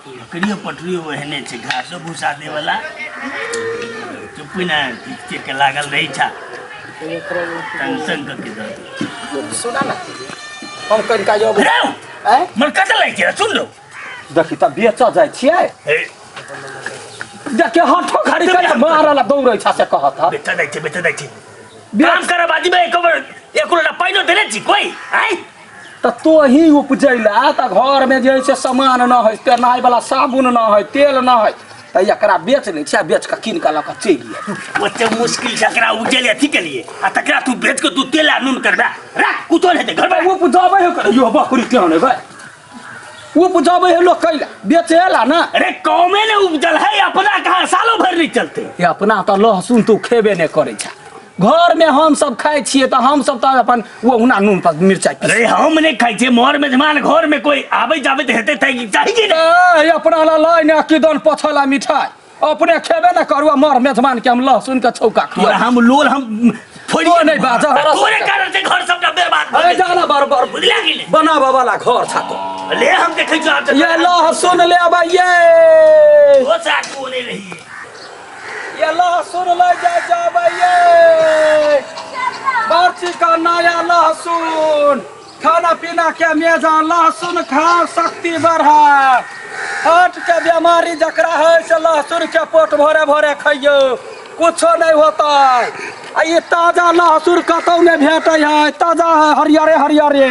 बकरियो पटरियो ओहने छै घासो भूसा देवला चुप्पी ने खींचे के लागल रही छा टेंशन के दे सुना ना हम कनिका जब रे आँय? मन कत लै छै सुन लो देखी तऽ बेचऽ जाइ छियै ए देखे हठो घड़ी कने मारऽ ला दौड़ै छ से कहत ह बेचा जाइ छै बेचा जाइ छै काम करब आदमी एको बेर एको लोटा पाइनो देने छी कोई आँय तऽ तोही उपजैला तऽ घरमे जे है से सामान न है तेनाइ वाला साबुन न है तेल न है तऽ एकरा बेच लै छियै बेच कऽ कीन कऽ लऽ कऽ चलि आयब ओते मुश्किल से एकरा उपजेले अथी के लिए आ तकरा तू बेच के तू तेल आ नून करबा राख कुतो हेतै घर में उपजाबै है कर यो बकरी केहन है उपजाबै है लोक कैला बेचेला ना अरे कौमे ने उपजल है अपना कहाँ सालों भर नहीं चलते ये अपना तऽ लहसुन तू खेबे नहि करै छ घर में हम सब खाइ छियै तऽ हम सब तऽ अपन ओहुना नून पर मिरचाइ पीस अरे हम नहीं खाई छे मोर मेजमान घर में कोई आबे जाबे तो हेतै तै चाही कि नहीं ए, अपना ला लाइ ने किदन पछला मिठाई अपने खेबे ने करू आ मर मेजमान के हम लहसुन के छौका तोरा खुआ हम लोल हम फोड़िए तो नहीं बाजा, हरा तोरे कारण से घर सबटा बर्बाद भऽ अरे गेल। जाना बार बार बुझला कि नहीं बनाबऽ वाला घर छा तो ले हम देखै छौ आब ये लहसुन ले आबै ये ओ साथ को नहीं रही ये लहसुन ले जा जाबै ये बार्ची का नया लहसुन खाना पीना के मेजा लहसुन खाओ शक्ति बढ़ा हार्ट के बीमारी जकरा है से लहसुन के पोट भरे भरे खइयो कुछो नहीं होता आ ई ताजा लहसुन कतौ नहीं भेटै है ताजा है हरियरे हरियरे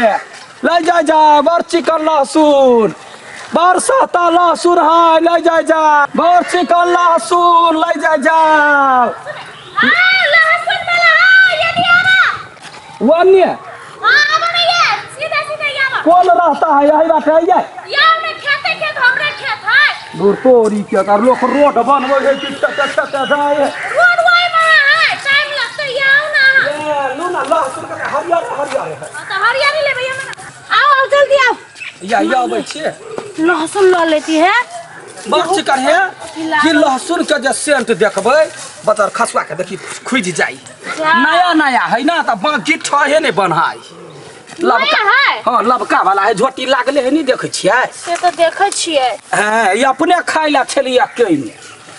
ले जाय जा बड़ चिकन लहसुन बड़ सस्ता लहसुन है ले जाय जा बड़ चिकन लहसुन ले जाय जा लहसुन वाला हाँ ये नहीं आवा वन्य हाँ आवा नहीं ये सीधा सीधा ये आवा कौन रहता है यही बात है ये यार में खेते खेत हमरे खेत है दूर तोरी के अगर लोग रोड बनबै है कि टक टक टक जाए रोड वही में है टाइम लगते ये आओ ना ये लू ना लहसुन के हरियर हरियर है हाँ, तो हरियाली ले भैया मना आओ आओ जल्दी आओ या या अबै छियै लहसुन ल लेती है बड़ चिकन है कि लहसुन के जे सेंट देखबै बतर खसुआ के देखी खुजि जाइ नया नया है ना तऽ बाकी ठहे नहि बन्हाइ लबका नया है? हाँ लबका वाला है झोटी लागले है नहीं देखै छियै से तो देखै छियै हँ ई अपने खाइ लए छलियै कइमे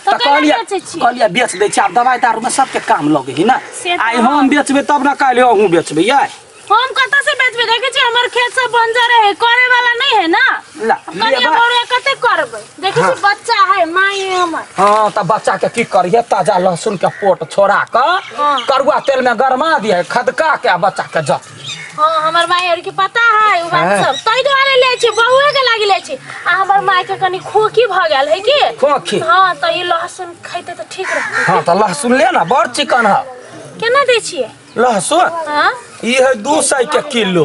तऽ तऽ केना कहलियै बेचै छियै? कहलियै बेच दै छियै आब दवाइ दारूमे सबके काम लगै है ना से तऽ आइ हम बेचबै तब ने काल्हि अहूँ बेचबै यै हम कतऽ से बेचबै देखै छियै हमर खेत सब बंजर है करे वाला नहीं है ना ला, कनिया लेबै। बौआ कते करबै देखै छियै बच्चा है माय है हमर हाँ तऽ बच्चा के की करिए ताजा लहसुन के पोट छोड़ा कऽ हाँ। करुआ तेल में गरमा दिए खदका के आ बच्चा के जत हाँ हमर माय आर के पता है उ बात हाँ। सब तै दुआरे ले छी बौए के लागी ले छी आ हमर माय के कनी खोखी भऽ गेल है की खोखी? हाँ तऽ ई लहसुन खैते तऽ ठीक रहतै हाँ तऽ लहसुन ले ना बड़ चिकन है केना दै छियै लहसुन हाँ ई है 200 के किलो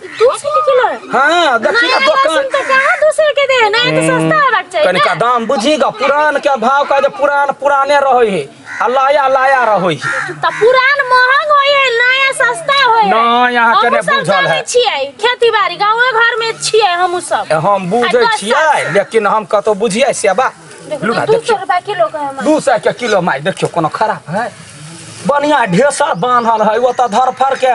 200 के किलो है हाँ देखी ना नया दोकान लहसुन तो कहाँ 200 के दे है नया तो सस्ता होबाक चाही कनिका ना दाम बुझीगा पुरान के भाव का जे पुरान पुराने रहे है आ लाया लाया रहे है त पुरान महंग होय है नया सस्ता होय है नहि, अहाँके हमहूँ नहि सब बुझल जानै है। छियै खेती बाड़ी गाँवे घर में छियै हमहूँ सब हम बुझै आइ 10 साल छियै से। लेकिन हम कतौ बुझियै से बा देखो लू ना दू सौ देखियौ रुपया किलो के है 200 के किलो माय देखियौ कोनो खराब है बढ़िया ढेसा बान्हल है ओतऽ धरफड़ के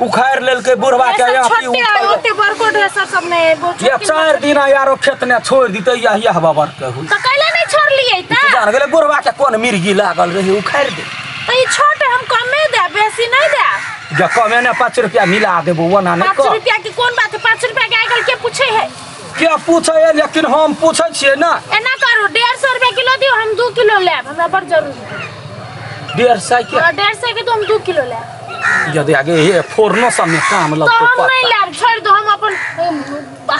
उखाड़ि लेलकै बुढ़वा के सब यहाँ की छोटे है उठल ओते बड़को ढेसा सब नहीं है बहुत ये छोटकी चारि दिन यारो खेत ने छोड़ि दितै यह यह बाबर के हुई तो कैले नहीं छोड़लियै त जान गेलै बुढ़वा के कोन मिर्गी लागल रहे उखाड़ि दे तो ई छोट है, हम कमे दे बेसी नहीं दे जे कमे ने 5 रुपया मिला देबो ओना नहि पाँच कह रुपया के कोन बात है 5 रुपया के आजकल के पूछे है के पूछै है लेकिन हम पूछै छियै ना एना करू 150 रुपया किलो दियो हम 2 किलो लेब हमरा बड़ जरूरी है 150 के हाँ, 150 के तो हम 2 किलो लेब यदि आगे हे फोरनो सब में काम तो लगतौ हम नहीं पत्ता लेब छोड़ दो हम अपन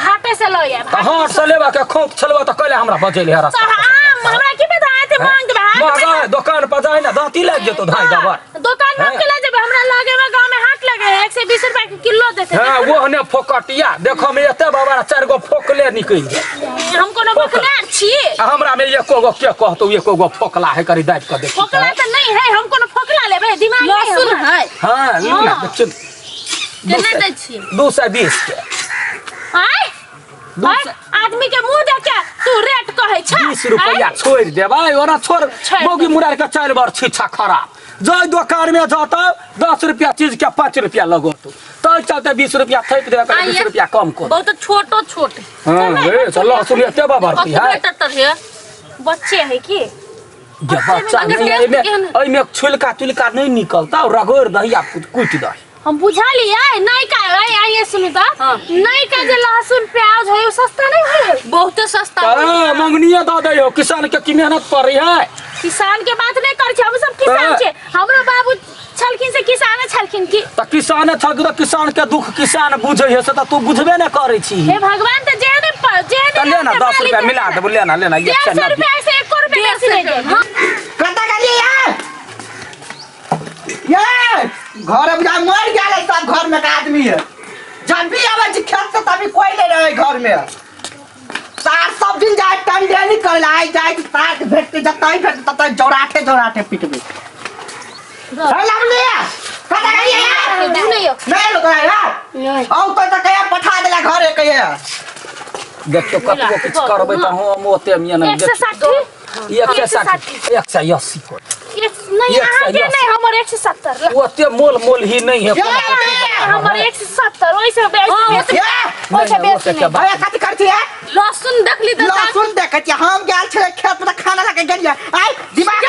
हाटे से लऽ आयब तऽ हाथ से लेबा के खोंख छलबा तऽ कैले हमरा बजेले है तो रास्ता आम हमरा की पता आते मांग देबै हाट में महगा है दोकान पर जाए ना दांती लागि जेतौ धाइ दबर दुकान में हैं? हम के ले जेबै हमरा लगे में गांव में हाट लगे है 120 रुपया के किलो देते हाँ वो ने फोकटिया देखो में एते बाबा चारि गो फोकले निकलि जाए हम कोनो फोकल। बकलार छी आ हमरा में एको गो के कहतौ एको गो फोकला है करी दाबि कऽ देखी फोकला तऽ नहीं है हम कोनो फोकला लेबै दिमाग नहीं लहसुन हमर। है हाँ लू ना हाँ। देखियौ केना दै छियै 220 के आँय? दू आँय? सए आदमी के मुंह देख के तू रेट कहै छ 20 रुपया छोड़ि देबै ओना छोड़ छोड़ि मौगी मुरार के चारि बार छीछा खराब जाहि दोकान में जतौ 10 रुपया चीज के 5 रुपया लगौतौ तै ताहि चलते 20 रुपया थैप देलक, 20 रुपया कम कर। बहुत छोटो छोट। हां रे, चल लहसुन एते बाबर की है। तर है बच्चे है की जे बच्चा नहीं, एहिमे एहिमे छुलका तुलका नहीं निकलता, रगड़ दही आ कुटि दही। हम बुझलियै नहीं का आइए सुनू त नहीं का जे लहसुन प्याज है सस्ता नहीं है। बहुते सस्ता। मंगनिया दऽ दै हो, किसान के की मेहनत पड़ रही है। किसान के बात नहीं कर, हम सब किसान छे। हमरो बाबू छलखिन से किसाने छलखिन की। त किसाने छल त किसान के दुख किसान बुझै है, से त तू बुझबे ने करै छी। हे भगवान, त जे ने जे ने लेना 10 रुपया मिला देबो, लेना लेना 150 रुपया से 1 रुपया बेसी नहीं देब। कत गेलियै यार? ये घर बुझा मर गेल है सब घर में के आदमी है। जब भी आबै छी खेत से तभी कोई नहीं रहे घर में। सार सब दिन जाए टंडेली करे ला, आइ जाए सार के भेटते जतई भेटते ततई जौराठे जौराठे पिटबे। अरे लवली, कत गेलियै यार? नहीं हो। नहीं लोग यार। औ तो त कहिया पठा देला घरे कहिया। देखियो कतबो किछु करबै त हम ओते में नहीं। 160 160 180 को नहीं, अहाँ के नहीं, हमर 170। ओते मोल मोल ही नहीं है। हमर 170 ओइसे बेसी, ओइसे बेसी नहीं। अरे कथि करछी है? लहसुन देखली त लहसुन देखै छी। हम गेल छलै खेत में खाना लके गेलियै। आइ दिमाग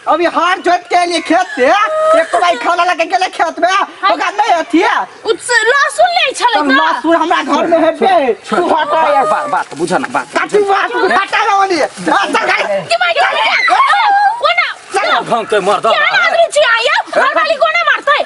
अभी हार जोत के लिए खेत से एक भाई खाना लके गेले खेत में, ओकरा नहीं अथी है। लहसुन ले छलै त लहसुन हमरा घर में हेबे। तू हटा यार। बात बात बुझ ना बात। कथि बात? हटा ना ओनी। चल गाड़ी। दिमाग कोना ढंग के मर्द आदमी छी आया घर वाली कोना मारतै?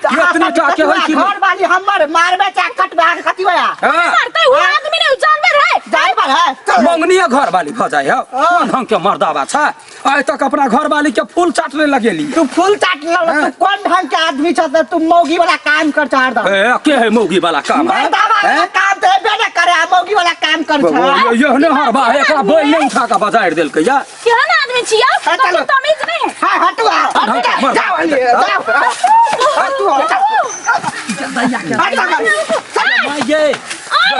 इतनी टा के है कि घर वाली हमर मारबे चा कटबे आके कथि होया? मारतै वो आदमी नहीं, जानवर है। जानवर है। मंगनिया घर वाली भ जाय हो। कोन ढंग के मर्दावा छ? आइ तक अपना घर वाली के फूल चाटने लगेली। तू फूल चाट लल, तू कोन ढंग के आदमी छ? तू मौगी वाला काम कर चार दा। ए के है मौगी वाला काम? मर्दावा वाला काम त हेबे न करे, आ मौगी वाला काम कर छ। यह ने हरबा है, एकरा बैल नहीं उठा के बजारि देलकै या। केहन आदमी छी यार, तमीज नहीं है। हां हटू हटू, जाओ जाओ हटू हटू। ये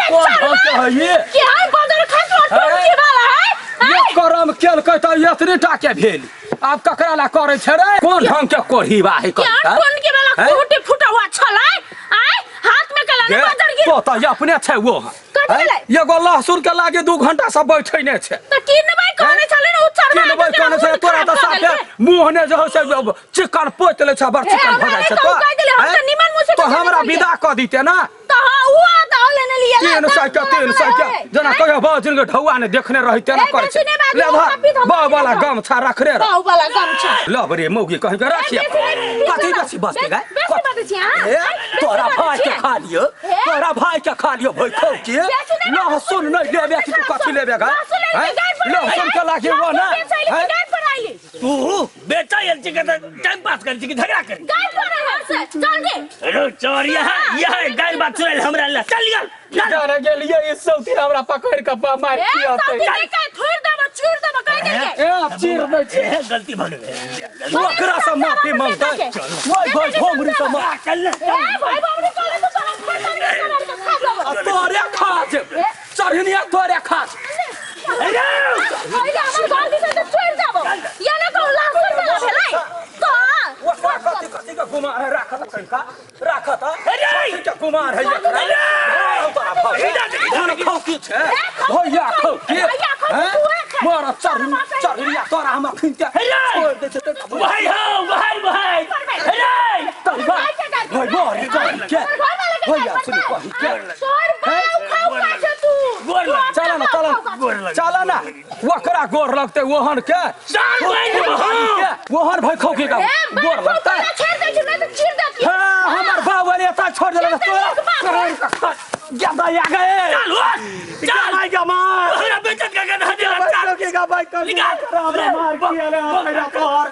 कोन ढंग के है ये? केहन बदर खास टुनकी वाला है। ये करम केलकै त एतनी टा के भेल, आब ककरा ला करै छै रे? कोन ढंग के कोढ़ी बा है? केहन टुनकी वाला कोटी फुटा हुआ छलै आय हाथ में कला ने बदर गिर। तो त अपने छै वो। एगो लहसुन के लागे 2 घंटा से बैठे ने छै। त किनबै कहने छलै ने, उ चढ़बा किनबै कहने छलै। तोरा त साफे मुँह ने जे हो से चिकन पोति लै छै, बड़ चिकन भऽ जाइ छै। तो हमरा विदा कऽ दिते ना। त हां उ त लेने लिए 300 के 300 के जेना कहियो बाजन के ढौआ ने देखने रही तेना करै छै। ले धर बाऊ वाला गमछा रख रे। बाऊ वाला गमछा लब रे मौगी कहीं के रखिए। कथी बेसी बस के गाय? बेसी बाजै छी अहाँ। तोरा भाई के खा लियो, तोरा भाई के खा लियो। भाई खौ के लहसुन नहीं लेबे कि तू कथी लेबे गा? लहसुन के लागे वो ना तू बेचा एल छी के टाइम पास कर छी कि झगड़ा कर गाय पर है चल दे। रो चोर यहां यहां गाय बात सुनल हमरा ला चल निकल। जाने गेलियै ई सौती हमरा पकड़ के मार किया? थोड़ देब चूर देब कह दे। ए चीर दै छै। गलती भ गेल, ओकरा से माफी मांगतै। ओइ भाई भोमरी से मार। चल ए भाई भोमरी चले तो तोरा खा लेब। तोरे खा जेबै चढ़निया, तोरे खा। अरे हमर घर दिस त चोर देब या ना कहू लहसुन वाला भेलै तो ओकरा कथी कथी के गुमार है राखत कनका राखत? अरे के कुमार है एकरा। धन खौ की छै भैया खौ के मोर चढ़ चढ़निया तोरा हम अखन के छोड़ दे छै। भाई हो भाई भाई अरे भाई मोर के भैया सुन कही के तोर बाऊ खाऊ का छै तू। चल ना चल चल ना, ओकरा गोर लगते ओहन के ओहन भाई खौ के गोर लगते। छोड़ दे छै नहीं त चीर दे। हां हमर बाबा ने एता छोड़ देलक तोरा ज्यादा आ गए। चल चल भाई जमा हमरा बेचत का गधा देला। चल के का भाई कर निकाल। हमरा मार किया ले मेरा तोर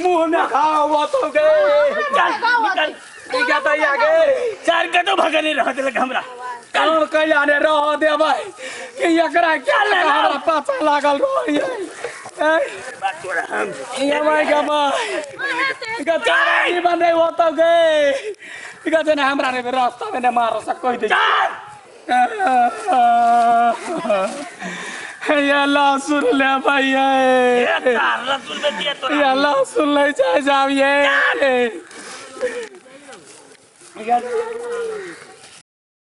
मुंह में खाओ वो तो गए। चल निकल। ठीक है आ गए। चार के तो भगने रह देलक हमरा। काम कैला ने रह देबै कि एकरा क्या हमरा पाछा लागल रहै। ये भाई का भाई गचारी बने वो तो गए गचे ने हमरा ने रास्ता में ने मार सक कोई दे। ये लहसुन ले भैया। ए तार लहसुन बेचिए तोरा। ये लहसुन ले जाए जाओ ये।